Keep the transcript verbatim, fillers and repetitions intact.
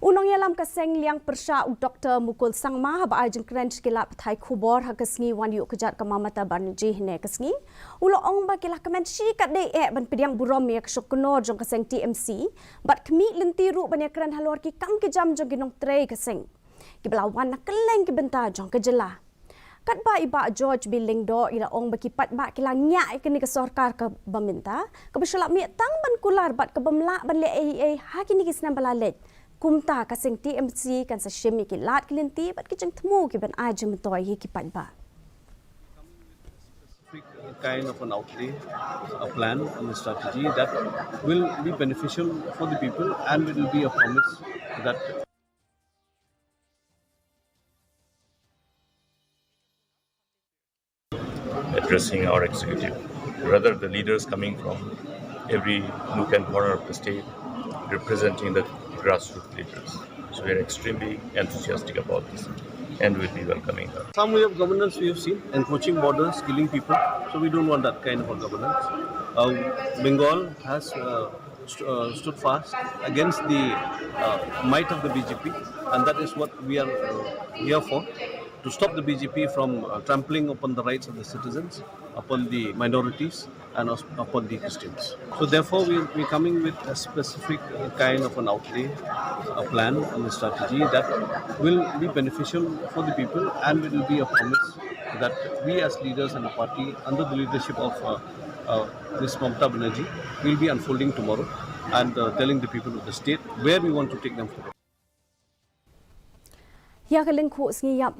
U nongïalam ka seng liang pyrshah u Doktor Mukul Sangma haba ai jingkren sha ki lad pathai khubor ha ka sngi wan ïuh kjat ka Mamata Banerjee hynne ka sngi, u la ong ba ki la kmen shikatdei eh ban pdiang burom ïa ka shuknor jong ka seng T M C bad khmih lynti ruh ban ïakren halor ki kam ki jam jong ki nongtrei ka seng kiba la wan na kylleng ki bynta jong ka jylla. Katba i Bah George B Lyngdoh i la ong ba ki paidbah ki la ngiah ïa kane ka sorkar kaba mynta, kaba shu la mih tang ban kular bad kaba ym lah ban leh ei ei ha kine ki snem ba la leit. Kumta ka seng T M C kan sa shim ïa ki lad ki lynti bad ki jingthmu ki ban ai jingmyntoi ïa ki paidbah. Kind of an outlay, a plan and a strategy that will be beneficial for the people, and it will be a promise that addressing our executive, rather the leaders coming from every nook and corner of the state, representing the grassroots leaders. So we are extremely enthusiastic about this and will be welcoming her. Some way of governance we have seen, encroaching borders, killing people. So we don't want that kind of a governance. Uh, Bengal has uh, st- uh, stood fast against the uh, might of the B J P, and that is what we are uh, here for, to stop the B J P from uh, trampling upon the rights of the citizens, upon the minorities, and us- upon the Christians. So therefore, we we are coming with a specific uh, kind of an outlay, a plan and a strategy that will be beneficial for the people, and it will be a promise that we as leaders and a party under the leadership of uh, uh, Ms. Mamata Banerjee will be unfolding tomorrow and uh, telling the people of the state where we want to take them forward. Ïa ka lyngkhuh sngi ïap